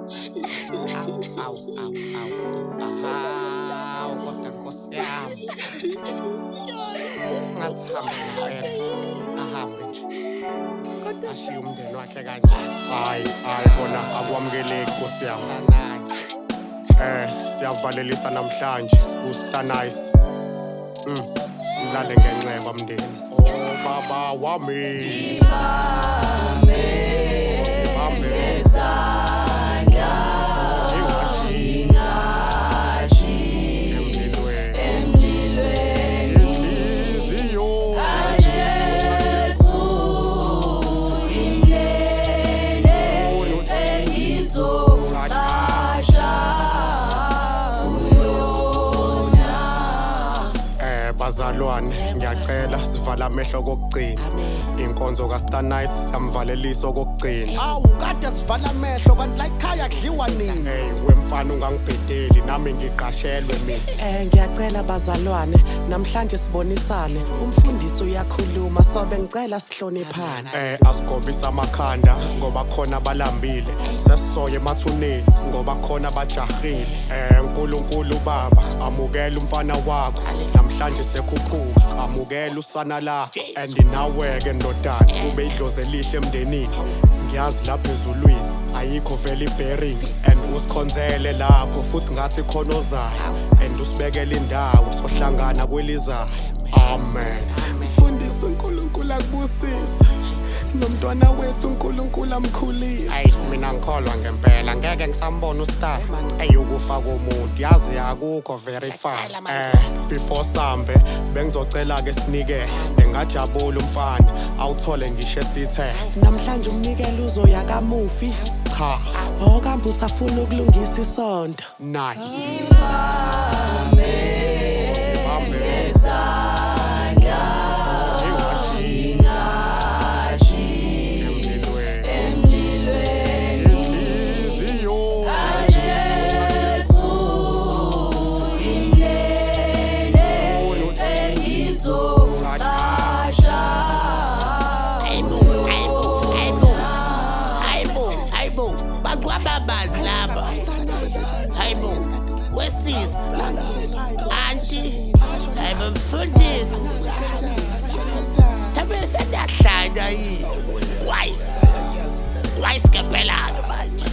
Awu, awu, awu, awu. Ahawu, kodwa Nkosi yami. Ngathi ahambe ngempela. Ahambe nje. Ashiye umndeni wakhe kanje. Hayi, hayi kona akwamukeleki, Nkosi yami. Nice. Siyavalelisa namhlanje uStar Nice. Mlale ngenxeba, mndeni. Oh baba wami. Ibambe. Ingashi. Emlilweni. Inhliziyo. Jesu imlele sengizocasha kuyona. Bazalwane, ngiyacela sivala amehlo kokugcina. Inkonzo kaStar Nice siyamvalelisa okokugcina. Awu, kade sivala amehlo, kanti la ekhaya kudliwa nini? Hey wemfana, ungangibhedeli, nami ngiqashelwe mina. Ngiyacela bazalwane, namhlanje sibonisane. Umfundisi uyakhuluma, sobe ngicela sihloniphane. Asigobisa amakhanda ngoba khona balambile. Sesisoye emathuneni ngoba khona bajahile. uNkulunkulu Baba, amukela umfana wakho. Namhlanje sekhuphuka, amukela usana lakho. And nawe ke ndodana, ube idlozi elihle emndenini. Ngiyazi lapha ezulwini ayikho vele i-bearings and usikhonzele lapho futhi ngathi khona ozayo and usibekele indawo sohlangana kwelizayo. Amen. Mfundisi, uNkulunkulu akubusise. Nomntwana wethu uNkulunkulu amkhulise. Ayi, mina ngikholwa ngempela ngeke ngisambona ustar eyukufa komuntu, yazi akukho verify. Before sambe bengizocela ke sinikele, engajabula umfana awuthole ngisho esithe. Namhlanje umnikelo uzoya kamufi. Cha. Oh, kambe usafuna ukulungisa isonto. Nice. Ibambe. Ingashi. Emlilweni. Inhliziyo. Jesu imlele sengizocasha. Hayibo, hayibo, hayibo, hayibo, hayibo, baqwaba bani laba? Hayibo, wesisi, anti, hayibo mfundisi, sebe seniyahlanya yini? Kwayisi, kwayisi ngempela-ke manje.